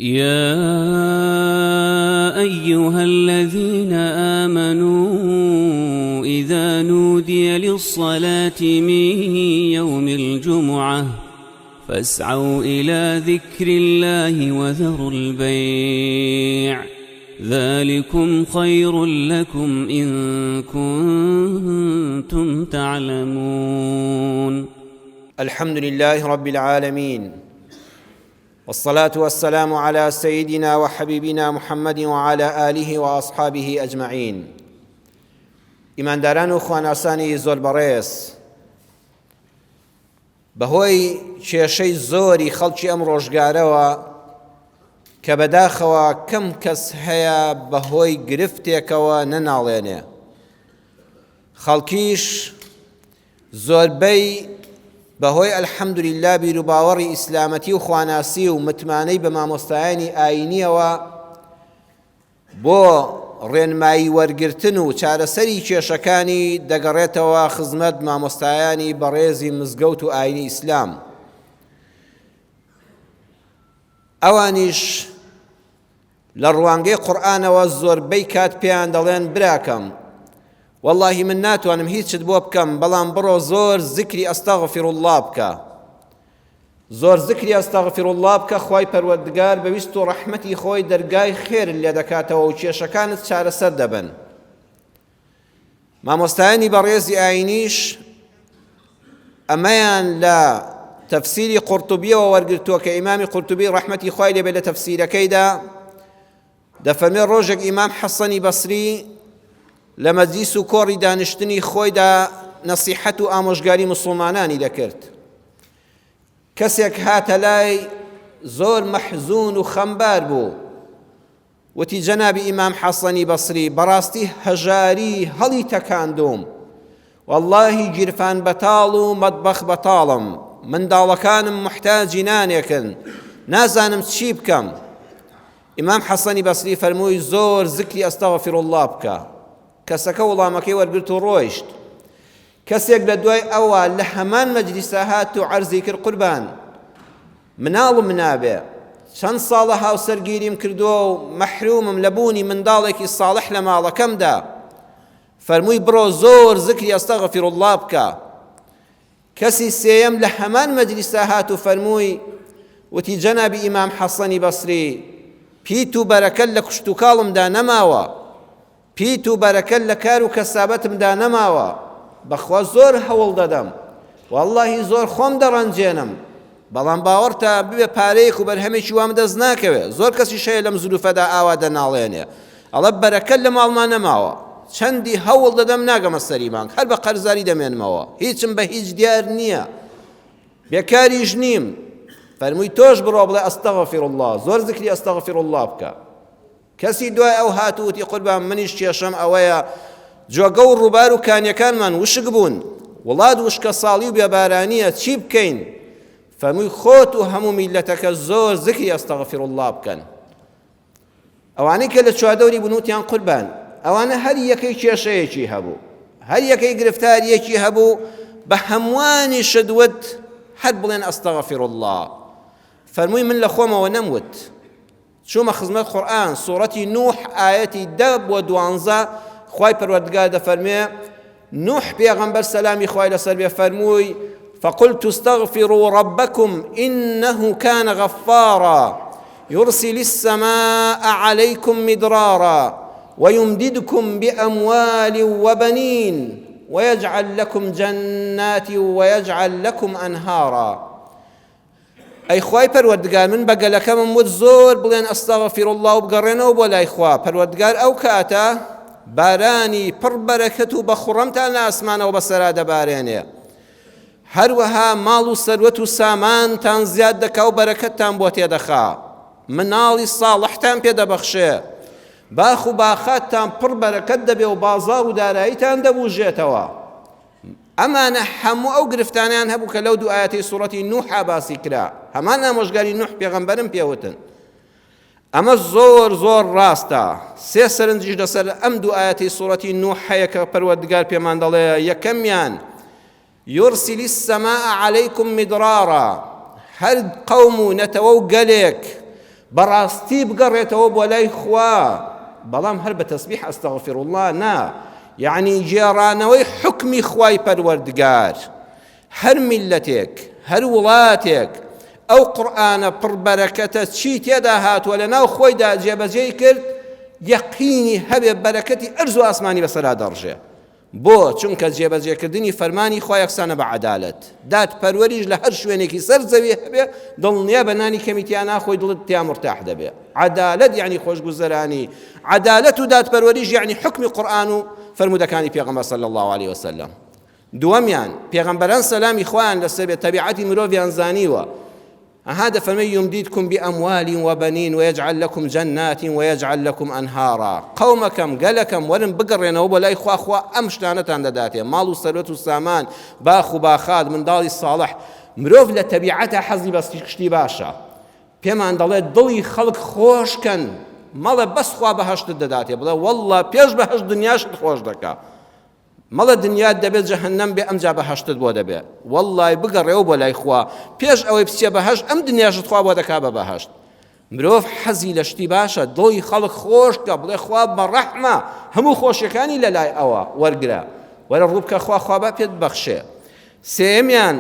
يا أيها الذين آمنوا إذا نودي للصلاة من يوم الجمعة فاسعوا إلى ذكر الله وذروا البيع ذلكم خير لكم إن كنتم تعلمون. الحمد لله رب العالمين والصلاة والسلام على سيدنا وحبيبنا محمد وعلى آله وأصحابه أجمعين. ئیمانداران و خواناسانی زۆر بەڕێز، بەهۆی کێشەی زۆری خەڵکی ئەم ڕۆژگارەوە کە بەداخەوە کەم کەس هەیە بەهۆی گرفتێکەوە نەناڵێنێ، خەڵکیش زۆربەی بەهۆی الحمدللە بیروباوەڕی ئیسلامەتی و خواناسی و متمانەی بە مامۆستایانی ئایینیەوە بۆ ڕێنمایی وەرگرتن و چارەسەری کێشەکانی دەگەڕێتەوە خزمەت مامۆستایانی بەڕێزی مزگەوت و ئایینی ئیسلام. ئەوانیش لە ڕوانگەی قورئانەوە زۆربەی کات پێیان دەڵێن براکەم وەڵاهی من ناتوانم هیچت بۆ بکەم بەڵام بڕۆ زۆر زیکری ئەستەغفر اللە بکە زۆر زیکری ئەستەغفر اللە بکە خوای پەروەردگار بە ویست و ڕەحمەتی خۆی دەرگای خێرت لێ دەکاتەوە و کێشەکانت چارەسەر دەبن. مامۆستایانی بەڕێزی ئاینیش ئەمەیان لە تەفسیری قورتوبیەوە وەرگرتووە کە ئیمامی قورتوبی ڕەحمەتی خوای لێبێ لە تەفسیرەکەیدا دەفەرمێ ڕۆژێک ئیمام حەسەنی بەسری لە مەجلیس و کۆڕی دانیشتنی خۆیدا نەسیحەت و ئامۆژگاری مسوڵمانانی دەکرد. کەسێک هاتە لای زۆر مەحزون و خەمبار بوو، وتی، جەنابی ئیمام حەسەنی بەسری بەڕاستی هەژاری هەڵی تەکاندووم، وەڵڵاهی گیرفان بەتاڵ و مەتبەخ بەتاڵم، منداڵەکانم موحتاجی نانێکن، نازانم چی بکەم. ئیمام حەسەنی بەسری فەرمووی، زۆر زکری استغفر اللە بکە. کەسەکە وڵامەکەی وەرگرت و ڕۆیشت. کەسێک لە دوای ئەوە لە هەمان مەجلیسا هات و عەرزی کرد، قوربان مناڵم نابێ، چەند ساڵە هاوسەرگیریم کردووە و مەحرومم لە بوونی منداڵێکی ساڵح لە ماڵەکەمدا. فەرمووی بڕۆ زۆر زکری استغفر اللە بکە. کەسی سێیەم لە هەمان مەجلیسا هات و فەرمووی، وتی جەنابی ئیمام حەسەنی بەسری پیت و بەرەکەت لە کشتوکاڵمدا نەماوە، پیت و بەرەکەت لە کار و کەسابەتمدا نەماوە، بەخوا زۆر هەوڵ دەدەم، وەڵڵاهی زۆر خۆم دەڕەنجێنم، بەڵام باوەڕتە ببێ پارەیەک و بەرهەمێکی وام دەست ناکەوێ، زۆر کەسیش هەیە لەم زروفەدا ئاوا دەناڵێنێ، ئەڵێ بەرەکەت لە ماڵما نەماوە، چەندی هەوڵ دەدەم ناگەمە سەری مانگ، هەر بە قەرزاری دەمێنمەوە، هیچم بە هیچ دیار نییە، بێکاریش نیم. فەرمووی تۆش بڕۆ بڵێ استغفر اللە، زۆر زکری استغفر اللە بکە. کەسی دوای ئەو هات و وتی قوربان منیش کێشەم ئەوەیە جۆگە و ڕووبار و کانیەکانمان وشک بوون، وڵات وشکەساڵی و بێبارانییە چی بکەین؟ فەرمووی خۆت و هەموو میللەتەکە زۆر زکری استغفر اللە بکەن. ئەوانەی کە لە چواردەوری بوون وتیان قوربان ئەوانە هەر یەکەی کێشەیەکی هەبوو، هەر یەکەی گرفتاریەکی هەبوو، بە هەمووانیشت وت هەر بڵێن استغفر اللە. فەرمووی من لە خۆمەوە نەموت، چوومە خزمەت قورئان سوڕەتی نوح ئایەتی دە بۆ دوانزە خوای پەروەردگار دەفەرموێ نوح پێغەمبەر سەلامی خوای لەسەر بێ فەرمووی فقلت استغفروا ربكم إنه كان غفارا يرسل السماء عليكم مدرارا ويمددكم بأموال وبنين ويجعل لكم جنات ويجعل لكم أنهارا. ئەی خوای پەروەردگار من بە گەلەکەمم وت زۆر بڵێن استغفر اللە و بگەڕێنەوە بۆ لای خوا پەروەردگار ئەو کاتە بارانی پڕ بەرەکەت و بەخوڕەمتان لە ئاسمانەوە بەسەرا دەبارێنێ هەروەها ماڵ و سەروەت و سامانتان زیاد دەکا و بەرەکەتتان بۆ تێدەخا مناڵی ساڵحتان پێ دەبەخشێ باخ و باخاتتان پڕ بەرەکەت دەبێ و بازاڕ و داراییتان دەبوژێتەوە. ئەمانە هەموو ئەو گرفتانەیان هەبوو کە لەو دوو ئایەتەی سوڕەتی نوحا باسی کرا، هەمان ئامۆژگاری نوح پێغەمبەرم پێوتن. ئەمە زۆر زۆر ڕاستە. سێ سەرنجیش لەسەر ئەم دوو ئایەتەی سوڕەتی نوح هەیە کە پەروەردگار پێمان دەڵێ، یەکەمیان، یرسل السماء علیکم مدرارا، هەر قەوم و نەتەوە و گەلێک. بەڕاستی بگەڕێتەوە بۆ لای خوا بەڵام هەر بە تەسبیح ئەستەغفر الله نا یعنی گێڕانەوەی حکمی خوای پەروەردگار هەر میللەتێک هەر وڵاتێک ئەو قورئانە پڕ بەرەکەتە چی تێدا هاتووە لە ناو خۆیدا جێبەجێی کرد یەقینی هەبێ بەرەکەتی ئەرز و ئاسمانی بەسەرا دەڕژێ بۆ؟ چونکە جێبەجێکردنی فەرمانی خوا یەکسانە بە عەدالەت. دادپەروەریش لە هەر شوێنێکی سەر زەوی هەبێ، دڵنیابە نانی کەمی تیا ناخۆی دڵت تیا مورتاح دەبێ. عەدالەت یەعنی خۆشگوزەرانی، عەدالەت و دادپەروەریش یەعنی حوکمی قورئان و فەرموودەکانی پێغەمبەر صلی اللە علیە وسلم. دووەمیان، پێغەمبەران سەلامی خوایان لەسەر بێ تەبیعەتی مرۆڤیان زانیوە. ئەها دەفەرمێ یمدیدکم باموال وبنین ویجعل لکم جنات ویجعل لکم انهارا قەومەکەم گەلەکەم وەرن بگەڕێنەوە بۆ لای خوا خوا ئەم شتانەتان دەداتێ ماڵ و سەروەت و سامان باخ و باخات منداڵی ساڵح مرۆڤ لە تەبیعەتە حەزی بە شتی باشە پێمان دەڵێت دڵی خەڵک خۆشکەن مەڵێ بەس خوا بەهەشتت دەداتێ بڵێ والله پێش بەهەشت دنیاشت خۆش دەکا مەڵێ دنیات دەبێت جەهەنەم بێ ئەمجا بەهەشتت بۆ دەبێ وەڵڵای بگەڕێەوە بۆ لای خوا پێش ئەوەی بچێ بەهەشت ئەم دنیاشت خوا بۆ دەکا بە بەهەشت مرۆڤ حەزی لە شتی باشە دڵی خەڵک خۆش کە بڵێ خوا بە ڕەحمە هەموو خۆشیەکانی لە لای ئەوە وەرگرە وەرە ڕووبکە خوا خوا با پێت بەخشێ سێیەمیان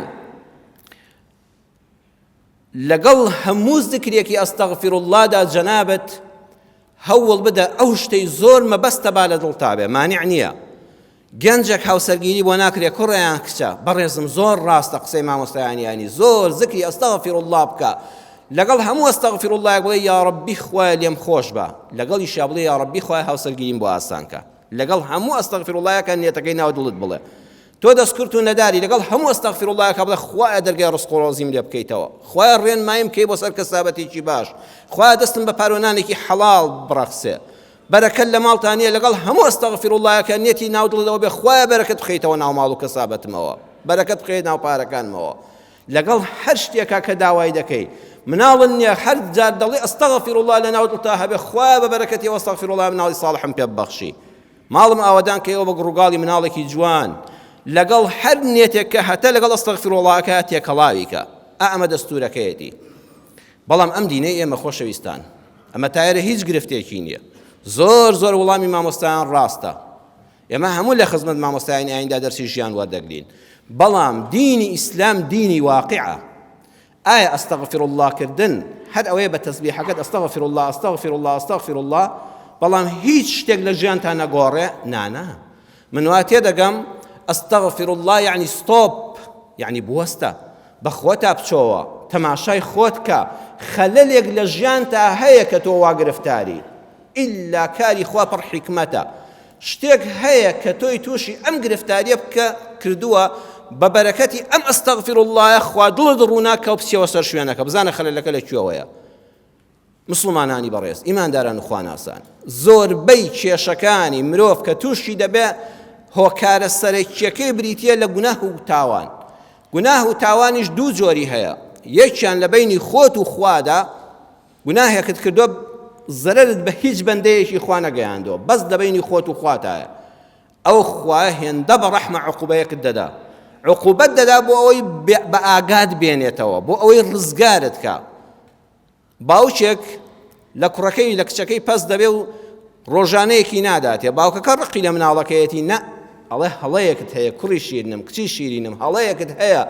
لەگەڵ هەموو زکرێکی استغفر اللە دا جەنابت هەوڵ بدە ئەو شتەی زۆر مەبەستە با لە دڵتا بێ مانع نییە گەنجێک هاوسەرگیری بۆ ناکرێ کوڕیان کچە بەڕێزم زۆر ڕاستە قسەی مامۆستایانیانی زۆر زکری استغفر الله بکە لەگەڵ هەموو استغفر الله بڵێ یا ربی خوای لێم خۆش بە لەگەڵیشا بڵێ یا ربی خوای هاوسەرگیریم بۆ ئاسانکە لەگەڵ هەموو استغفر الله کە نیەتەکەی ناو دڵت بڵێ تۆ دەستکورت و نەداری لەگەڵ هەموو استغفر اللە کە بڵێ خوایە دەرگای ڕزق و ڕۆزیم لێ بکەیتەوە خوایە ڕێنماییم کەی بۆ سەر کەسابەتێکی باش خوایە دەستم بە پارۆنانێکی حەڵاڵ بڕەخسێ بەرەکەت لە ماڵتان نییە لەگەڵ هەموو استغفر اللە کە نیەتی ناو دڵەوە بێ خوایە بەرەکەت بخەیتەوە ناو ماڵ و کەسابەتمەوە بەرەکەت بخەیت ناو پارەکانمەوە لەگەڵ هەر شتێکا کە داوای دەکەی مناڵن نییە هەر جار دەڵێ استغفر الله لە ناو دڵتا هەبێ خوایە بە بەرەکەتی استغفر الله مناڵی صالحم پێ ببەخشی ماڵم ئاوەدان کەیەوە بە گڕوگاڵی مناڵێکی جوان لەگەڵ هەر نێتێک کە هەتە لەگەڵ ئەستەغفیروڵڵاکە تێکەڵاوی کە ئا ئەمە دەستورەکەیەتی بەڵام ئەم دینەی ئێمە خۆشەویستان ئەمە تایرە هیچ گرفتێکی نییە زۆر زۆر وەڵامی مامۆستایان ڕاستە ئێمە هەموو لە خزمەت مامۆستایانی ئایندا دەرسی ژیان وەردەگرین بەڵام دینی ئیسلام دینی واقعە ئایا استغفر اللە کردن هەر ئەوەیە بە تەسبیحەکەت استغفر اللە استغفر اللە استغفر اللە بەڵام هیچ شتێک لە ژیانتا نەگۆڕێ نانا من وا تێدەگەم استغفر اللە یعنی ستۆپ یعنی بوەستە بە خۆتا بچۆوە تەماشای خۆت کە خەلەلێک لە ژیانتا هەیە کە تۆ وا گرفتاری ئیلا کاری خوا پڕ حیکمەتە شتێک هەیە کە تۆی تووشی ئەم گرفتاریە بکە کردووە بە بەرەکەتی ئەم استغفر اللە خوا دڵت ڕووناک کە و بچیەوە سەر شوێنەکە بزانە خەلەلەکە لە کوێوەیە مسلمانانی بەڕێز ئیمانداران و خواناسان زۆربەی کێشەکانی مرۆڤ کە تووشی دەبێ هۆکارە سەرەکیەکەی بریتە لە گوناه و تاوان گوناه و تاوانیش دوو جۆری هەیە یەکیان لە بینی خۆت و خوادا گوناهێکت کردووە زەرەرت بە هیچ بەندەیەکی خوا نەگەیاندووە بەس لە بەینی خۆت و خواتایە ئەو خوایە هێندە بە ڕەحمە عقوبەیەکت دەدا عقوبەت دەدا بۆ ئەوەی بە ئاگات بێنێتەوە بۆ ئەوەی ڕزگارت کە باوکێک لە کوڕەکەی لە کچەکەی پەس دەبێ و ڕۆژانەیەکی ناداتێ باوکەکە ڕقی لە مناڵەکەیەتی نە ئەڵێ هەڵەیەکت هەیە کوڕی شیرنم کچی شیرینم هەڵەیەکت هەیە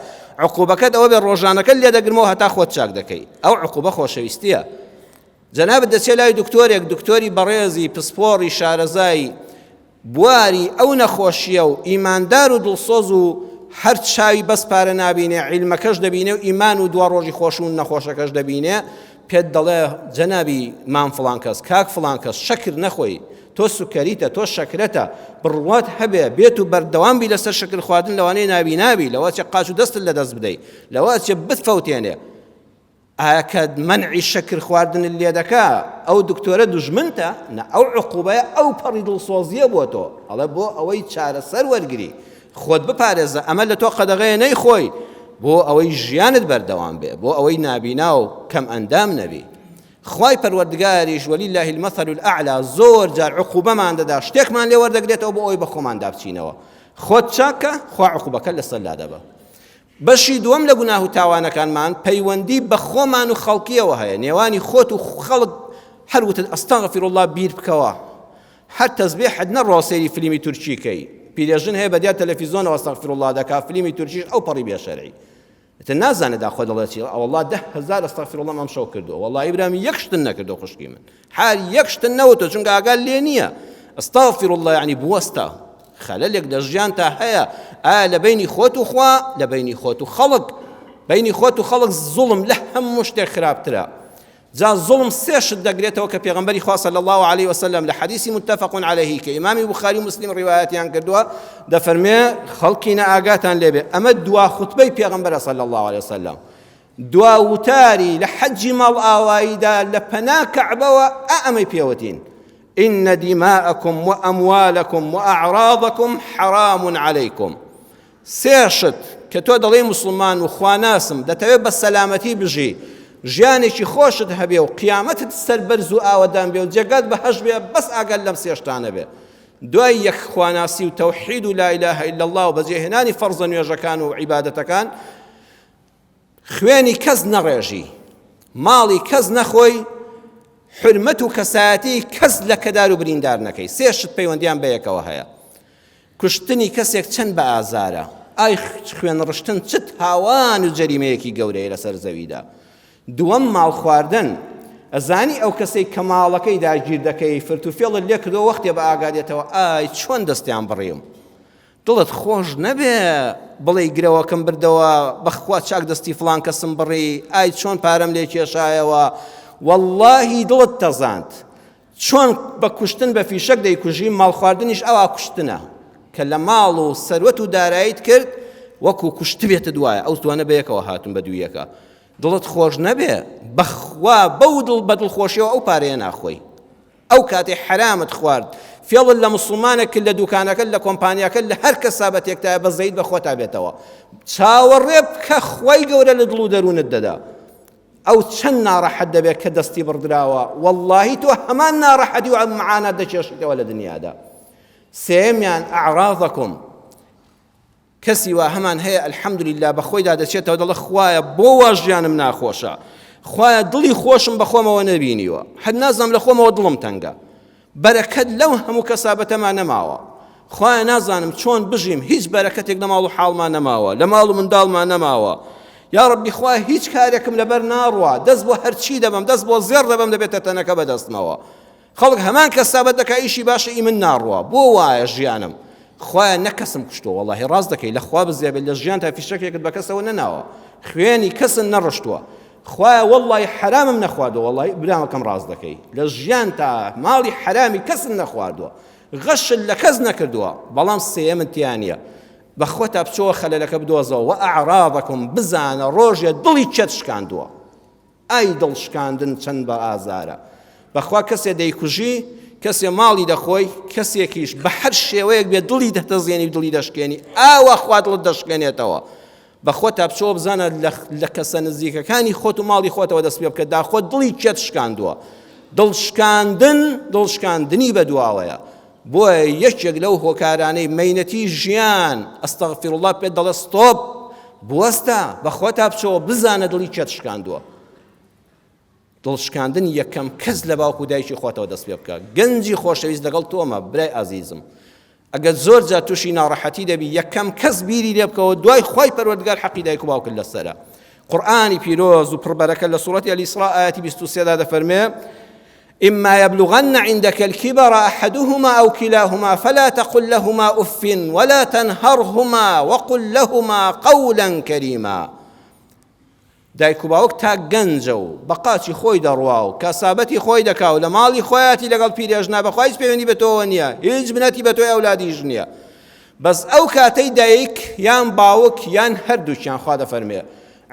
عقوبەکەت ئەوە بێ ڕۆژانەکەت لێ دەگرمەوە هەتا خۆت چاک دەکەی ئەو عقوبە خۆشەویستیە جەنابت دەچێ لای دکتۆرێک دکتۆری بەڕێزی پسپۆڕی شارەزای بواری ئەو نەخۆشیە و ئیماندار و دڵسۆز و هەر چاوی بەس پارە نابینێ عیلمەکەش دەبینێ و ئیمان و دوا ڕۆژی خۆش و نەخۆشەکەش دەبینێ پێت دەڵێ جەنابی مام فڵان کەس کاک فڵان کەس شەکر نەخۆی تۆ سوکەریتە تۆ شەکرەتە بڕوات هەبێ بێت و بەردەوام بی لەسەر شەکر خواردن لەوانەیە نابی نابی لەوە چێ قاچ و دەستت لەدەست بدەی لەوە چێ بتفەوتێنێ ئایا کە مەنعی شەکر خواردنت لێ دەکا ئەو دکتۆرە دوژمنتە؟ نا ئەو عقوبەیە ئەو پەڕی دڵسۆزیە بۆ تۆ ئەڵێ بۆ ئەوەی چارەسەر وەرگری خۆت بپارێزە ئەمە لە تۆ قەدەغەیە نەیخۆی بۆ ئەوەی ژیانت بەردەوام بێ بۆ ئەوەی نابینا و کەم ئەندام نەبی خوای پەروەردگاریش ولله المثل الاعلى زۆر جار عقوبەمان دەدا شتێکمان لێ وەردەگرێتەوە بۆ ئەوەی بە خۆماندا بچینەوە خۆت چاکە خوا عقوبەکە لەسەر لادەبە. بەشی دووەم لە گوناه و تاوانەکانمان پەیوەندی بە خۆمان و خەڵکیەوە هەیە، نێوانی خۆت و خەڵک. هەر وتت استغفر الله بیر بکەوە، هەر تەزبێحت نەڕۆ سەیری فلیمی تورکی کەی. پیرێژن هەیە بە دیار تەلەفیزۆنەوە استغفر الله دەکا، فلیمی تورکیش ئەو پەڕی بێشەرعی. ئیتر نازانێ داخۆ دەڵێ چی. ئەوەڵا 10,000 استغفر اللەم ئەمشەو کردووە، وەڵڵاهی برام یەک شتن نەکردووە خوشکی من، هەر یەک شتن نەوتووە چونکە ئاگات لێ نییە. استغفر اللە یعنی بوەستە، خەلەلێک لە ژیانتا هەیە، ئایا لە بەینی خۆت و خوا، لە بەینی خۆت و خەڵک. بەینی خۆت و خەڵک زوڵم لە هەموو شتێک خراپترە. جا زوڵم سێ شت دەگرێتەوە کە پێغەمبەری خوا صلی اللە علیه وسلم لە حەدیسی متفق علیه کە ئیمامی بوخاری و مسلم ڕیوایەتیان کردووە دەفەرمێ خەڵکی نە ئاگاتان لێبێ ئەمە دوا خوتبەی پێغەمبەرە صلی اللە علیه وسلم دوا وتاری لە حەجی ماڵئاواییدا لە پەنا کەعبەوە ئا ئەمەی پێوتین إن دماءكم وأموالكم وأعراضكم حرام عليكم. سێ شت کە تۆ دەڵێی موسڵمان و خواناسم دەتەوێت بە سەلامەتی بژی ژیانێکی خۆشت هەبێ و قیامەتت سەر بەرز و ئاوەدان بێ و جێگات بەهەشت بێ بەس ئاگات لەم سێ شتانە بێ دوای یەک خواناسی و تەوحید و لا اله الا الله و بەجێهێنانی فەرزە نوێژەکان و عیبادەتەکان خوێنی کەس نەڕێژی، ماڵی کەس نەخۆی، حورمەت و کەسایەتی کەس لەکەدار و بریندار نەکەی. سێ شت پەیوەندیان بەیەکەوە هەیە. کوشتنی کەسێک چەند بە ئازارە، ئای خوێنڕشتن چ تاوان و جەریمەیەکی گەورەیە لەسەر زەویدا. دووەم ماڵ خواردن، ئەزانی ئەو کەسەی کە ماڵەکەی داگیر دەکەی فرتوفێڵت لێ کردووە وەختێ بە ئاگا دێتەوە ئای چۆن دەستیان بڕیم. دڵت خۆش نەبێ بڵێی گرەوەکەم بردەوە بەخوا چاک دەستی فڵان کەسم بڕی ئای چۆن پارەم لێ کێشایەوە واللهی دڵت تەزاند چۆن بە کوشتن بە فیشەک دەیکوژی ماڵ خواردنیش ئەوا کوشتنە کە لە ماڵ و سەروەت و داراییت کرد وەکو کوشتبێتت وایە ئەو دوانە بەیەکەوە هاتون بە دوویەکە دڵت خۆش نەبێ بەخوا بەو دڵ بە دڵخۆشیەوە ئەو پارەیە ناخۆی ئەو کاتەی حەرامت خوارد فێڵت لە موسڵمانێک کرد لە دوکانەکەت لە کۆمپانیاکەت لە هەر کەسابەتێکتایە بەزەیت بە خۆتا بێتەوە چاوەڕێ بکە خوای گەورە لە دڵ و دەروونت دەدا ئەو چەند ناڕەحەت دەبێت کە دەستی بڕدراوە واللهی تۆ هەمان ناڕەحەتی و معانات دەکێشیتەوە لە دنیادا سێمیان ئەعراضەکم کەسی وا هەمان هەیە الحمدللە بە خۆیدا دەچێتەوە دەڵێ خوایە بۆ وا ژیانم ناخۆشە خوایە دڵی خۆشم بە خۆمەوە نەبینیوە هەر نازانم لە خۆمەوە دڵم تەنگە بەرەکەت لەو هەموو کەسابەتەما نەماوە خوایە نازانم چۆن بژیم هیچ بەرەکەتێک لە ماڵ و حاڵمان نەماوە لە ماڵ و منداڵمان نەماوە یا ڕەبی خوا هیچ کارێکم لەبەر ناڕوا دەست بۆ هەرچی دەبەم دەست بۆ زێڕ دەبەم دەبێتە تەنەکە بەدەستمەوە خەڵک هەمان کەسابەت دەکا ئیشی باشە ئی من ناڕوا بۆ وایە ژیانم خوایە نە کەسم کوشتوە وەڵاهی ڕاست دەکەی لە خوا بزیابێت لە ژیانتا فیشەکێکت بە کەسەوە نەناوە خوێنی کەسن نەڕشتووە خوایە وەڵڵاهی حەرامم نەخواردووە وەڵڵاهی برامەکەم ڕاست دەکەی لە ژیانتا ماڵی حەرامی کەسن نەخواردووە غەشت لە کەس نەکردووە بەڵام سێیەمن تیا نییە بەخۆتا بچۆوە خەلەلەکە بدۆزەوە وەئەعراضەکم بزانە ڕۆژێ دڵی کێت شکاندووە ئای دڵ شکاندن چەند بە ئازارە. بەخوا کەسێ دەیکوژی، کەسێ ماڵی دەخۆی، کەسێکیش بە هەر شێوەیەک بێ دڵی دەتەزێنی و دڵی دەشکێنی، ئاوا خوا دڵت دەشکێنێتەوە. بەخۆتا بچۆوە بزانە لە کەسە نزیکەکانی خۆت و ماڵی خۆتەوە دەست پێ بکە داخۆ دڵی کێت شکاندووە. دڵ شکاندن دڵ شکاندنی بەدواوەیە. بۆیە یەکێک لەو هۆکارانەی مەینەتی ژیان استغفر اللە پێت دەڵێ ستۆپ بوەستە بەخۆتا بچەوە بزانە دڵی کێت شکاندووە دڵ شکاندن یەکەم کەس لە باوک و دایکی خۆتەوە دەست پێ بکە گەنجی خۆشەویست لەگەڵ تۆمە برای ئازیزم ئەگەر زۆر جار تووشی ناڕەحەتی دەبی یەکەم کەس بیری لێ بکەوە دوای خوای پەروەردگار حەقی دایک و باوکت لەسەرە قورئانی پیرۆز و پڕبەرەکە لە سوڕەتی ئەلیسرا ئاەتی 23 دا دەفەرمێ إما يبلغن عندك الكبر أحدهما أو كلاهما فلا تقل لهما أف ولا تنهرهما وقل لهما قولا كريما. دایک و باوک تا گەنجە و بە قاچی خۆی دەڕوا و کەسابەتی خۆی دەکا و لە ماڵی خۆیاتی لەگەڵ پیرێژنا بەخوا هیچ پەیوەندی بە تۆوە نییە هیچ منەتی بە تۆی ئەولادیش نییە بەس ئەو کاتەی دایک یان باوک یان هەردووکیان خوا دەفەرمێ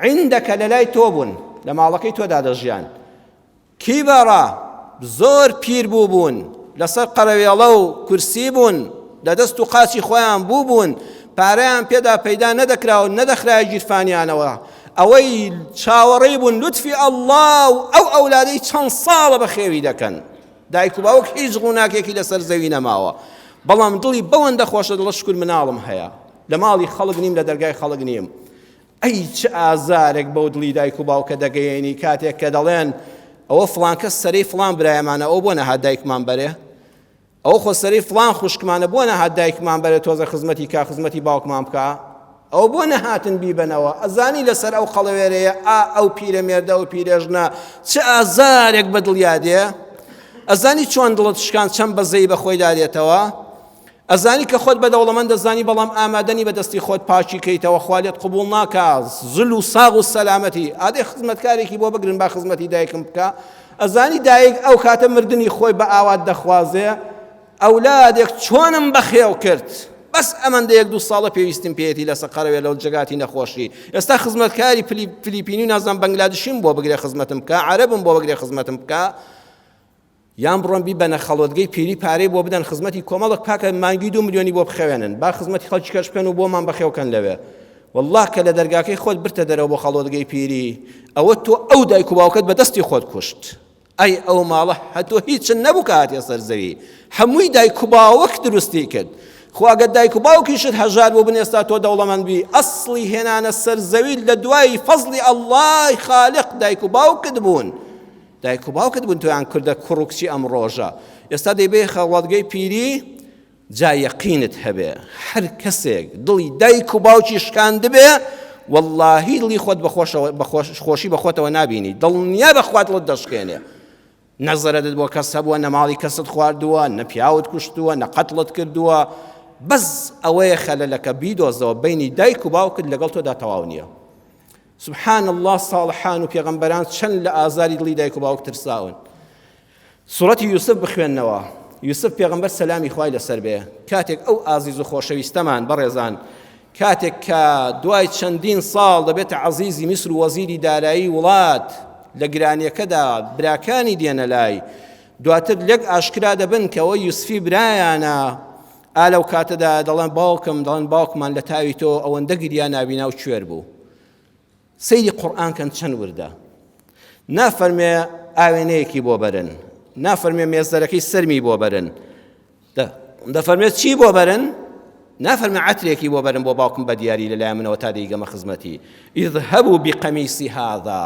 عندەکە لە لای تۆ بوون لە ماڵەکەی تۆدا دەژیان کیبەڕە، زۆر پیر بووبوون، لەسەر قەرەوێڵە و کورسی بوون، لە دەست و قاچی خۆیان بووبوون، پارەیان پێدا پەیدا نەدەکرا و نەدەخرایە گیرفانیانەوە، ئەوەی چاوەڕێی بوون لوتفی ئەڵڵا و ئەو ئەولادەی چەند ساڵە بەخێوی دەکەن. دایک و باوک هیچ ڕووناکێکی لەسەر زەوی نەماوە، بەڵام دڵی بەوەندە خۆشە دەڵێ شوکر مناڵم هەیە، لە ماڵی خەڵک نیم، لە دەرگای خەڵک نیم. ئەی چ ئازارێک بەو دڵی دایک و باوکە دەگەیەنی کاتێک کە دەڵێن ئەوە فڵان کەس سەرەی فڵان برایەمانە ئەو بۆ نەهات دایکمان بەرێ ئەو خۆ سەرەی فڵان خوشکمانە بۆ نەهات دایکمان بەرێ تۆزە خزمەتی کا خزمەتی باوکمان بکا ئەو بۆ نەهاتن بیبەنەوە ئەزانی لەسەر ئەو قەڵەوێرەیە ئا ئەو پیرەمێردە و پیرێژنە چ ئازارێک بە دڵیا دێ ئەزانی چۆن دڵت شکان چەند بەزەی بە خۆیدا دێتەوە ئەزانی کە خۆت بە دەوڵەمەند دەزانی بەڵام ئامادەنی بە دەستی خۆت پاکی کەیتەوە خوا لێت قبوڵ ناکا زل و ساغ و سەلامەتی ئادەی خزمەتکارێکی بۆ بگرن با خزمەتی دایکم بکا ئەزانی دایک ئەو کاتە مردنی خۆی بە ئاوات دەخوازێ ئەولادێک چۆنم بەخێو کرد بەس ئەمەندە یەک دوو ساڵە پێویستیم پێیەتی لە سەقەرەوێ لەو جگاتی نەخۆشی ئێستا خزمەتکاری فلیپینی و نازان بەنگلادشیم بۆ بگرێ خزمەتم بکە عەرەبم بۆ بگرێ خزمەتم بکە یان بڕۆن بیبەنە خەڵوەتگەی پیری پارەی بۆ بدەن خزمەتی کۆمەڵک پاکە مانگی دو ملیۆنی بۆ بخەوێنن با خزمەتی خەڵکی کەش بکەن و بۆمان بەخێوکەن لەوێ والله کە لە دەرگاکەی خۆت برتە دەرەوە بۆ خەڵوەتگەی پیری ئەوە تۆ ئەو دایک و باوکت بە دەستی خۆت کوشت ئەی ئەو ماڵە هەتۆ هیچ نەبوو کە هاتیە سەر زەوی هەمووی دایک و باوک دروستی کرد خۆ ئەگەر دایک و باوکیشت هەژار بوو بن ئێستا تۆ دەوڵەمەند بی ئەسڵی هێنانە سەر زەوی لە دوای فەزڵی ئەڵڵای خالق دایک و باوکت بوون دایک و باوکت بوون تۆیان کردە کوڕ و کچی ئەم ڕۆژە ئێستا دەیبەی خەڵاتگەی پیری جا یەقینت هەبێ هەر کەسێک دڵی دایک و باوکی شکاندبێ واللهی دڵی خۆت بەخۆشەوە بەخۆش خۆشی بەخۆتەوە نابینی دڵنیا بەخوا دڵت دەشکێنێ نە زەرەدت بۆ کەس هەبووە نە ماڵی کەست خواردووە نە پیاوت کوشتووە نە قەتڵت کردووە بەس ئەوەیە خەلەلەکە بیدۆزەوە بینی دایک و باوکت لەگەڵ تۆدا تەواو نییە سبحان اللە صاڵحان و پێغەمبەران چەند لە ئازاری دڵی دایک و باوک ترساون سوڕەتی یوسف بخوێنەوە یوسف پێغەمبەر سەلامی خوای لەسەر بێ کاتێک ئەو ئازیز و خۆشەویستەمان بەڕێزان کاتێک کە دوای چەندین ساڵ دەبێتە عەزیزی میسر و وەزیری دارایی وڵات لە گرانیەکەدا براکانی دێنە لای دواتر لێک ئاشکرا دەبن کەەوە یوسفی برایانە ئا لەو کاتەدا دەڵێن باوکم دەڵێن باوکمان لە تاوی تۆ ئەوەندە گریا نابینا و کوێر بوو سەیری قورئان کەن چەند وردە نافەرمێ ئاوێنەیەکی بۆ بەرن نافەرمێ مێزەرەکەی سەرمی بۆ بەرن دەفەرمێت چی بۆ بەرن نافەرمێ عەترێکی بۆ بەرن بۆ باوکم بە دیاری لەلای منەوە تا دەیگەمە خزمەتی اذهبوا بقمیصی هذا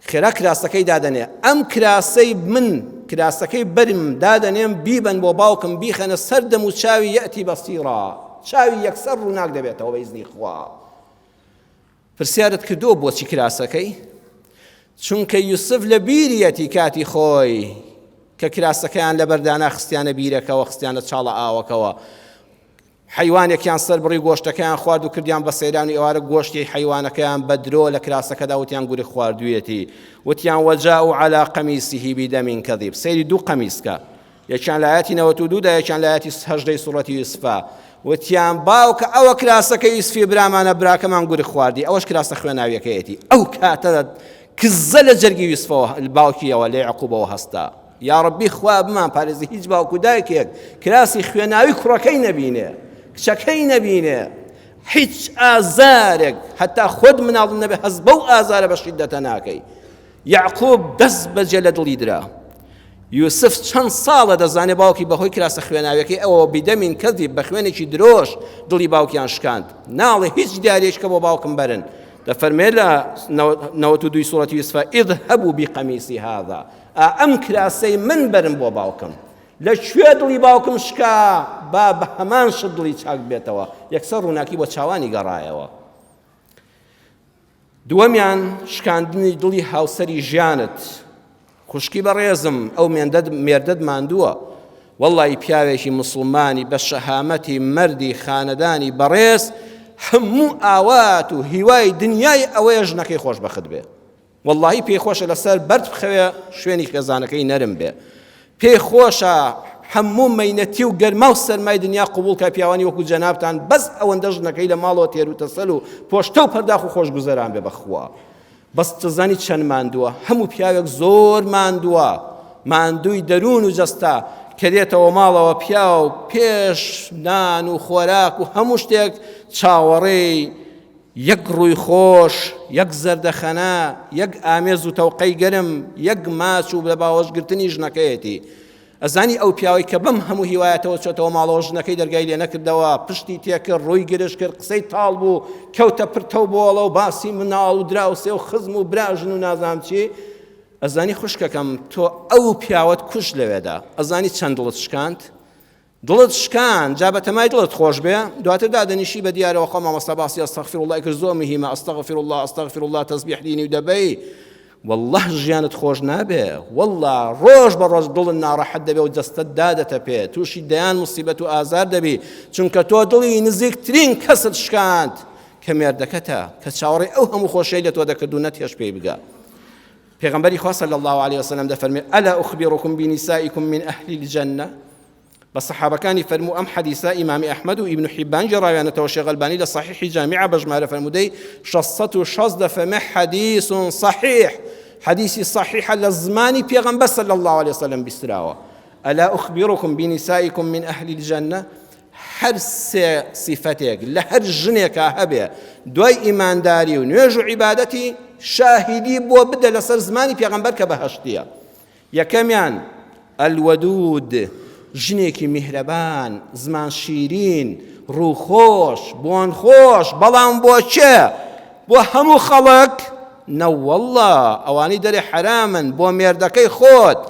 خێرا کراسەکەی دادەنێ ئەم کراسەی من کراسەکەی بەرم دادەنێم بیبەن بۆ باوکم بیخەنە سەر دەم و چاوی یەتی بەسیڕا چاوی یەکسەر ڕووناک دەبێتەوە بە ئیزنی خوا پرسیارت کردووە بۆچی کراسەکەی چونکە یوسف لە بیریەتی کاتی خۆی کە کراسەکەیان لەبەردانا خستیانە بیرەکەوە خستیانە چاڵە ئاوەکەوە حەیوانێکیان سەربڕی گۆشتەکەیان خوارد و کردیان بە سەیران و ئێوارە گۆشتی حەیوانەکەیان بە درۆ لە کراسەکەدا وتیان گورگ خواردوویەتی وتیان وجاءوا على قميصه بدم كذب سەیری دوو قەمیسکە یەکیان لە ئایەتی 92 دا یەکیان لە ئایەتی هەژدەی سوڕەتی یوسفە وتیان باوکە ئەوە کراسەکە یوسفی برامانە براکەمان گورگ خواردی ئەوەش کراسە خوێناویەکەیەتی ئەو کاتە کزە لە جەرگی یوسفەوە باوکیەوە لە یعقوبەوە هەستا یاڕەبی خوا بمان پارێزی هیچ باوک و دایکێک کراسی خوێناوی کوڕەکەی نەبینێ کچەکەی نەبینێ هیچ ئازارێک هەتا خۆت مناڵ نەبێ هەست بەو ئازارە بە شیدەتە ناکەی یعقوب دەست بەجێ لە دڵی درا یوسف چەند ساڵە دەزانێ باوکی بەهۆی کراسە خوێناویەکەی ئەوەوە بیدەمین کەزی بە خوێنێکی درۆش دڵی باوکیان شکاند ناڵێ هیچ دیارێکە بۆ باوکم بەرن دەفەرمێ لە 92 سوڕەتی یوسفە اذهبوا بقمیصی هذا ئا ئەم کراسەی من بەرن بۆ باوکم لە کوێ دڵی باوکم شکا با بە هەمان شت دڵی چاک بێتەوە یەکسەر ڕووناکی بۆ چاوانی گەڕایەوە دووەمیان شکاندنی دڵی هاوسەری ژیانت خوشکی بەڕێزم ئەو مێندەت مێردەت ماندووە وەڵی پیاوێکی مسلمانی بە شەهامەتی مەردی خانەدانی بەڕێز هەموو ئاوات و هیوای دنیای ئەوەیە ژنەکەی خۆشبەخت بێ وەڵاهی پێی خۆشە لەسەر بەرد بخەوێ شوێنی خێزانەکەی نەرم بێ پێی خۆشە هەموو مەینەتی و گەرما و سەرمای دنیا قبوڵ کە پیاوانی وەکو جەنابتان بەس ئەوەندە ژنەکەی لە ماڵەوە تێر و تەسەل و پۆشتە و پەرداخ و خۆشگوزەران بێ بەخوا بەس دەزانی چەند ماندووە هەموو پیاوێک زۆر ماندووە ماندووی دەروون و جەستە کە دێتەوە ماڵەوە پیاو پێش نان و خۆراک و هەموو شتێک چاوەڕێی یەک ڕووی خۆش، یەک زەردەخەنە، یەک ئامێز و تەوقەی گەرم، یەک ماچ و لە باوەشگرتنی ژنەکەیەتی. ئەزانی ئەو پیاوەی کە بەم هەموو هیوایەتەوە چۆتەوە ماڵەوە ژنەکەی دەرگای لێ نەکردەوە پشتی تێکرد ڕووی گرژ کرد قسەی تاڵ بوو کەوتە پرتە و بۆڵە و باسی مناڵ و دراوسێ و خزم و براژن و نازانم چی ئەزانی خوشکەکەم تۆ ئەو پیاوەت کوشت لەوێدا ئەزانی چەند دڵت شکاند دڵت شکان جا بەتەمای دڵت خۆش بێ دواتر دادەنیشی بە دیارەوە خۆ مامۆستا باسی استغفر الله کرد زۆر مهمە استغفر الله استغفر الله تەسبیح دینی و دەبەی والله ژیانت خۆش نابێ والله ڕۆژ بە ڕۆژ دڵت ناڕەحەت دەبێ و جەستەت دادەتەپێ تووشی دەیان مصیبەت و ئازار دەبی چونکە تۆ دڵی نزیکترین کەست شکاند کە مێردەکەتە کە چاوەڕێی ئەو هەموو خۆشیەی لە تۆ دەکرد و نەتهێشت پێی بگا پێغەمبەری خوا صلی الله علیه وسلم دەفەرمێ ئەلا اخبرکم بنسائکم من اهل الجنە بە سەحابەکانی فەرموو ئەم حەدیسە ئیمامی ئەحمەد و ئیبن حیبان گێڕاویانەتەوە شێخ ئەلبانی لە صحیحی جامیعە بە ژمارە فەرموودەی 660 دەفەرمێ حەدیث صحیح حەدیثی صحیحە لە زمانی پێغەمبەر صلی الله علیه وسلم بیستراوە ئەلا اخبرکم بنسائکم من اهل الجنە هەر سێ سیفەتێک لە هەر ژنێکا هەبێ دوای ئیمانداری و نوێژ و عیبادەتی شاهیدی بۆ بدە لەسەر زمانی پێغەمبەر کە بەهەشتیە یەکەمیان الودود ژنێکی میهرەبان زمان شیرین ڕووخۆش بۆن خۆش بەڵام بۆ کێ بۆ هەموو خەڵک نەوەڵڵا ئەوانەی دەرێ حەرامن بۆ مێردەکەی خۆت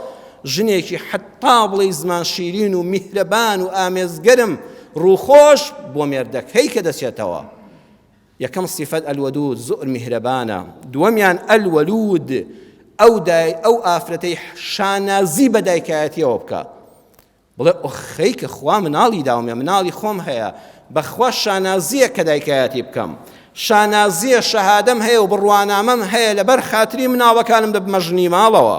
ژنێکی حەتا بڵێی زمان شیرین و میهرەبان و ئامێزگەرم ڕووخۆش بۆ مێردەکەی کە دەچێتەوە یەکەم سیفەت الودود زۆر میهرەبانە دووەمیان الولود ئەو دای ئەو ئافرەتەی شانازی بە دایکایەتیەوە بکە بڵێ ئۆخەی کە خوا مناڵی داومێ مناڵی خۆم هەیە بەخوا شانازیە کە دایکایەتی بکەم شانازیە شەهادەم هەیە و بڕوانامەم هەیە لەبەر خاتری مناڵەکانم دەبمە ژنی ماڵەوە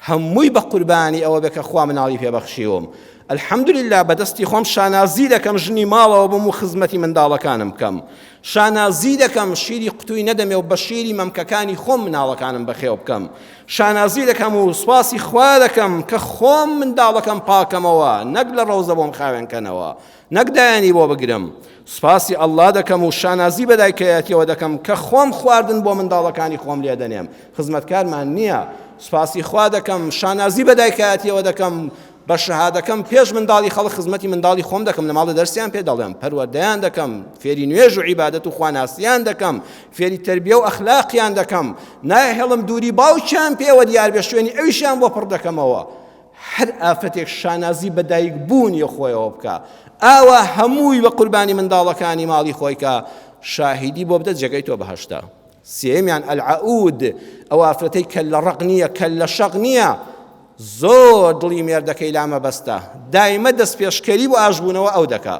هەمووی بە قوربانی ئەوە بێ کە خوا مناڵی پێ بەخشیوم الحمدلله بەدەستی خۆم شانازی دەکەم ژنی ماڵەوە بم و خزمەتی منداڵەکانم بکەم شانازی دەکەم شیری قوتوی نەدەمێ و بە شیری مەمکەکانی خۆم مناڵەکانم بەخێو بکەم شانازی دەکەم و سوپاسی خوا دەکەم کە خۆم منداڵەکەم پاکەمەوە نەک لە ڕەوزە بۆم خاوێن کەنەوە نەک دایانی بۆ بگرم سوپاسی ئەڵڵا دەکەم و شانازی بە دایکایەتیەوە دەکەم کە خۆم خواردن بۆ منداڵەکانی خۆم لێ دەنێم خزمەتکارمان نییە سوپاسی خوا دەکەم شانازی بە دایکایەتیەوە دەکەم بە شەهادەکەم پێش منداڵی خەڵک خزمەتی منداڵی خۆم دەکەم لە ماڵە دەرسیان پێ دەڵێم پەروەردەیان دەکەم فێری نوێژ و عیبادەت و خواناسیان دەکەم فێری تربیە و ئەخلاقیان دەکەم ناهێڵم دووری باوکیان پێوە دیار بێ شوێنی ئەویشیان بۆ پڕ دەکەمەوە هەر ئافرەتێک شانازی بە دایک بوونی خۆیەوە بکە ئاوا هەمووی بە قوربانی منداڵەکانی ماڵی خۆی کە شاهیدی بۆ بدە جێگەی تۆ بەهشتە سێیەمیان العود ئەو ئافرەتەی کە لە ڕق نییە کە لە شەق نییە زۆر دڵی مێردەکەی لا مەبەستە دایمە دەستپێشکەری بۆ ئاشبوونەوە ئەو دەکا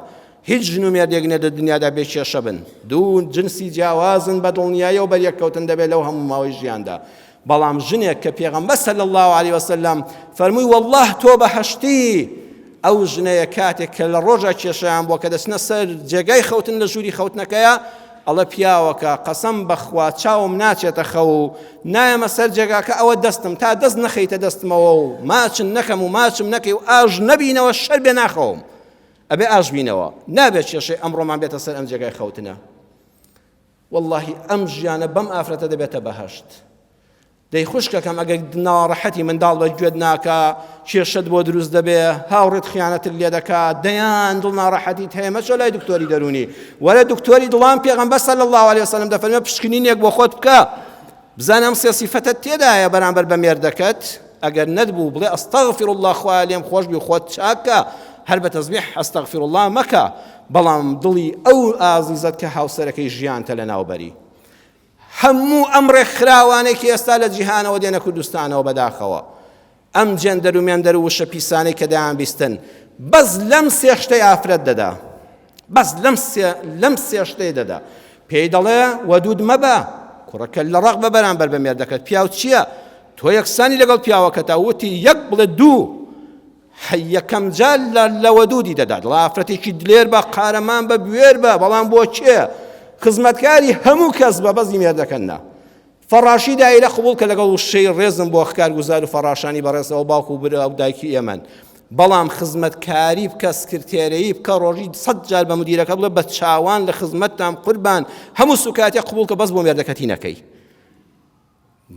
هیچ ژن و مێردێک نیە لە دنیادا بێ کێشە بن دوو جنسی جیاوازن بە دڵنیایەوە بەریەککەوتن دەبێت لەو هەموو ماوەی ژیاندا بەڵام ژنێک کە پێغەمبەر صلی الله علیه وسلم فەرمووی والله تۆ بەهەشتی ئەو ژنەیە کاتێک کە لە ڕۆژە کێشیان بووە کە دەچنە سەر جێگای خەوتن لە ژووری خەوتنەکەیە ئەڵێ پیاوەکە قەسەم بەخوا چاوم ناچێتە خەو و نایەمە سەر جێگاکە ئەوە دەستم تا دەست نەخەیتە دەستمەوە و ماچن نەکەم و ماچم نەکەی و ئاژ نەبینەوە شەر بێ ناخەوم ئەبێ ئاژ بینەوە نابێت کێشەی ئەمڕۆمان بێتە سەر ئەم جێگای خەوتنە واللهی ئەم ژیانە بەم ئافرەتە دەبێتە بەهەشت دەی خوشکەکەم ئەگەر ناڕەحەتی منداڵ بە گوێت ناکا کێشەت بۆ دروست دەبێ هاوڕێت خیانەتت لێ دەکا دەیان دڵ ناڕەحەتیت هەیە مەچۆ لای دکتۆری دەروونی وەرە دکتۆری دڵان پێغەمبەر صلی الله علیه وسلم دەفەرمێ پشکنینێک بۆ خۆت بکە بزانە ئەم سێ سیفەتەت تێدایە بەرامبەر بە مێردەکەت ئەگەر نەتبوو بڵێ استغفر الله خوا لێم خۆش بی خۆت چاکە هەر بە تەزبیح استغفر الله مەکە بەڵام دڵی ئەو ئازیزەت کە هاوسەرەکەی ژیانتە لەناوبەری هەموو ئەم ڕێکخراوانەی کە ئێستا لە جیهانەوە دێنە کوردستانەوە بەداخەوە ئەم جێندەر و مێندەر و وشە پیسانەی کە دەیان بیستن بەس لەم سێ شتەی ئافرەت دەدا بەس لەم سێ لەم سێ شتەی دەدا پێی دەڵێ وەدود مەبە کوڕەکە لە ڕق بە بەرامبەر بە مێردەکەت پیاو چییە تۆ یەکسانی لەگەڵ پیاوەکەتا وتی یەک بڵێ دوو حەی یەکەم جار لە لە وەدودی دەدات دڵ ئافرەتێکی دلێر بە قارەمان بە بوێر بە بەڵام بۆ کێ خزمەتکاری هەموو کەس بە بەزی مێردەکەن نا فەڕاشی دایرە قبوڵ کە لەگەڵ وشەی ڕێزم بۆ خکارگوزار و فەڕاشانی بەڕێزەوە باوک و برا و دایکی ئێمەن بەڵام خزمەتکاری بکە سکرتێرەیی بکە ڕۆژی سەد جار بە مدیرەکە بڵێ بە چاوان لە خزمەتتان قوربان هەموو سوکاتێ قبوڵ کە بەس بۆ مێردەکەتی نەکەی.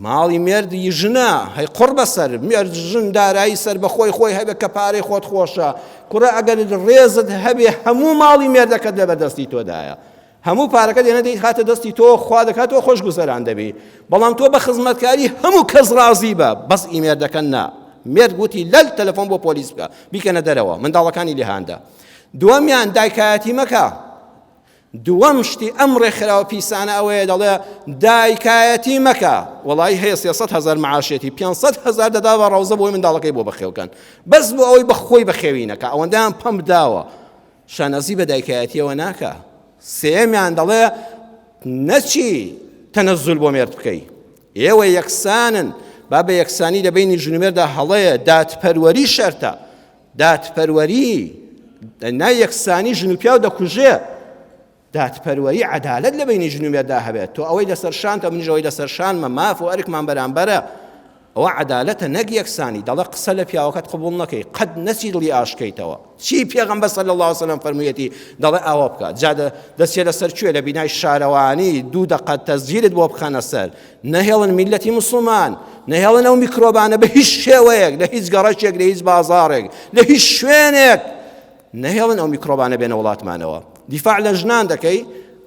ماڵی مێردی ژنە هەی قوڕ بەسەر مێرد ژن دارایی سەر بە خۆی خۆی هەبێ کە پارەی خۆت خۆشە کوڕە ئەگەر ڕێزت هەبێ هەموو ماڵی مێردەکەت لە بەردەستی تۆدایە هەموو پارەکە دێنە دەیخاتە دەستی تۆ خوا دەکات تۆ خۆش گوزەران دەبی بەڵام تۆ بە خزمەتکاری هەموو کەس ڕازی بە بەس ئی مێردەکە نا مێرد وتی لەل تەلەفۆن بۆ پۆلیس بکە بیکەنە دەرەوە منداڵەکانی لێهاندا دووەمیان دایکایەتی مەکە دووەم شتی ئەم ڕێکخراوە پیسانە ئەوەیە دەڵێ دایکایەتی مەکە وەڵی هەیە 300 هزار معاشێتی 500 هزار دەدا بە ڕەوزە بۆی منداڵەکەی بۆ بەخێوکەن بەس بۆ ئەوەی بە خۆی بەخێوی نەکە ئەوەندەیان پەمپ داوە شانازی بە دایکایەتیەوە ناکە سێمیان دەڵێ نەچی تەنەزول بۆ مێرد بکەی ئێوە یەکسانن با بە یەکسانی لە بینی ژنومێردا هەڵەیە دادپەروەری شەرتە دادپەروەری نا یەکسانی ژن و پیاو دەکوژێ دادپەروەری عەدالەت لە بینی ژن و مێردا هەبێت تۆ ئەوەی لەسەر شانتە منیش ئەوەی لەسەر شانمە ماف و ئەرکمان بەرامبەرە ئەوە عەدالەتە نەک یەکسانی دەڵێ قسە لە پیاوەکەت قبوڵ نەکەی قەت نەچی دڵی ئاشکەیتەوە چی پێغەمبەر صلی الله علیه وسلم فەرموویەتی دەڵێ ئاوا بکە جا دەچێ لەسەر کوێ لە بینای شارەوانی دوو دەقە تەسجیلت بۆ بخەنە سەر نەهێڵن میلەتی مسلمان نەهێڵن ئەو میکرۆبانە بە هیچ شێوەیەک لە هیچ گەڕەکێک لە هیچ بازاڕێک لە هیچ شوێنێک نەهێڵن ئەو میکرۆبانە بێنە وڵاتمانەوە دیفاع لە ژنان دەکەی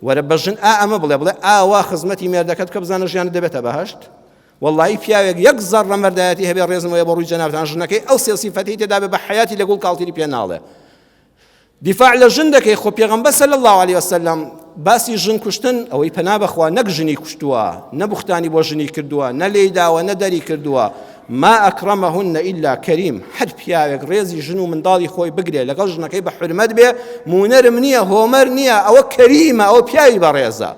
وەرە بە ژن ئا ئەمە بڵێ بڵێ ئاوا خزمەتی مێردەکەت کە بزانە ژیانت دەبێتە بەهشت وەڵایی پیاوێک یەک زەڕە مەردایەتی هەبێ ڕێزم وەیە بۆ ڕووی جەنابتان ژنەکەی ئەو سێ سیفەتەی تێدا بێ بە حەیاتی لە گوڵ کاڵتری پێ ناڵێ دیفاع لە ژن دەکەی خۆ پێغەمبەر صلی الله علیه وسلم باسی ژن کوشتن ئەوەی پەنا بەخوا نەک ژنی کوشتووە نە بوختانی بۆ ژنی کردووە نە لێی داوە نە دەری کردووە ما ئەکرەمەهن ئیلا کەریم هەر پیاوێک ڕێزی ژن و منداڵی خۆی بگرێ لەگەڵ ژنەکەی بە حورمەت بێ مونەرم نییە هۆمەر نییە ئەوە کەریمە ئەوە پیاوی بەڕێزە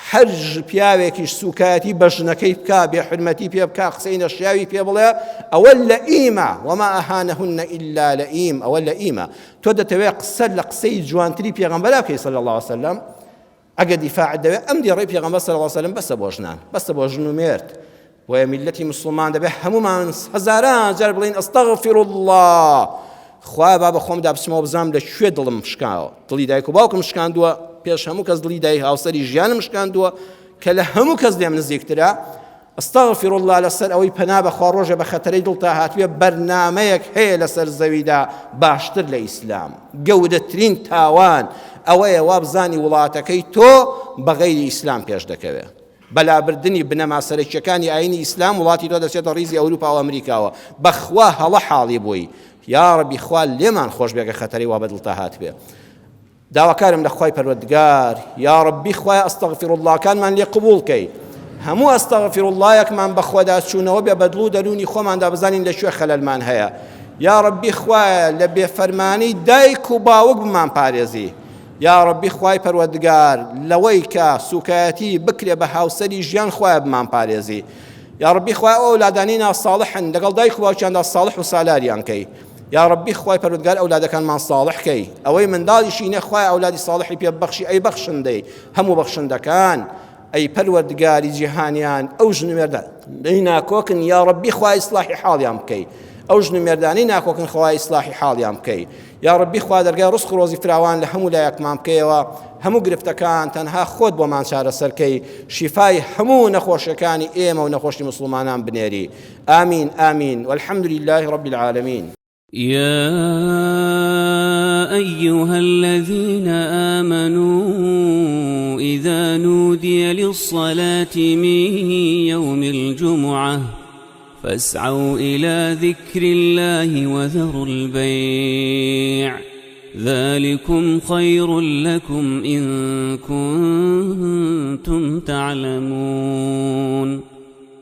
هەر پیاوێکیش سوکایەتی بە ژنەکەی بکا بێ حورمەتی پێ بکا قسەی نەشیاوی پێ بڵێ ئەوە لەئیمە وما ئەهانەهن ئیلا لەئیم ئەوە لەئیمە تۆ دەتەوێت قسە لە قسەی جوانتری پێغەمبەرا بکەی صلی الله علیه وسلم ئەگەر دیفاعت دەوێت ئەم دێڕەی پێغەمبەر صلی الله علیه وسلم بەسە بۆ ژنان بەسە بۆ ژن و مێرد بۆیە میللەتی مسوڵمان دەبێت هەمومان هەزاران جار بڵێین استغفر الله خوایە با بە خۆمدا بچمەوە بزانم لە کوێ دڵم شکاوە دڵی دایک و باوکم شکاندووە پێش هەموو کەس دڵی دای هاوسەری ژیانم شکاندووە کە لە هەموو کەس لێم نزیکترە استغفر الله لەسەر ئەوەی پەنا بەخوا ڕۆژێ بە خەتەرەی دڵتا هاتوێ بەرنامەیەک هەیە لەسەر زەویدا باشتر لە ئیسلام گەورەترین تاوان ئەوەیە وابزانی وڵاتەکەی تۆ بە غەیری ئیسلام پێش دەکەوێت بە لابردنی بنەما سەرەکیەکانی ئاینی ئیسلام وڵاتی تۆ دەچێتە ڕیزی ئەوروپا و ئەمریکاوە بەخوا هەڵە حاڵی بووی یاڕەبی خوا لێمان خۆش بێ گەر خەتەرەی وا بەدڵتا هاتبێ داواکارم لە خوای پەروەردگار یاڕەبی خوای استغفر الله کانمان لێ قبوڵ کەی هەموو استغفر الله یەکمان بەخۆدا چوونەوە بێ بەدڵ و دەروونی خۆماندا بزانین لە کوێ خەلەلمان هەیە یاڕەبی خوایە لە بێفەرمانی دایک و باوک بمان پارێزی یاڕەبی خوای پەروەردگار لەوەی کە سوکایەتی بکرێ بە هاوسەری ژیان خوایە بمان پارێزی یاڕەبی خوای ئەو ئەولادانەی ناساڵحن لەگەڵ دایک و باوکیاندا ساڵح و سالاریان کەی یاڕەبی خوای پەروەردگار ئەولادەکانمان ساڵح کەی ئەوەی منداڵیشی نە خوای ئەولادی ساڵحی پێ ببەخشی ئەی بەخشندەی هەموو بەخشندەکان ئەی پەروەردگاری جیهانیان ئەو ژن و مێردە دەی ناکۆکن یا ڕەبی خوا ئیسلاحی حاڵیان بکەی ئەو ژن و مێردانەی ناکۆکن خوا ئیسلاحی حاڵیان بکەی یا ڕەبی خوا دەرگای ڕزق و ڕۆزی فراوان لە هەموو لایەکمان بکەیەوە هەموو گرفتەکان تەنها خۆت بۆمان چارەسەرکەی شیفای هەموو نەخۆشیەکانی ئێمە و نەخۆشی مسلمانان بنێری ئامین ئامین والحمد لله رب العالمین يا أيها الذين آمنوا إذا نودي للصلاة من يوم الجمعة فاسعوا إلى ذكر الله وذروا البيع ذلكم خير لكم إن كنتم تعلمون.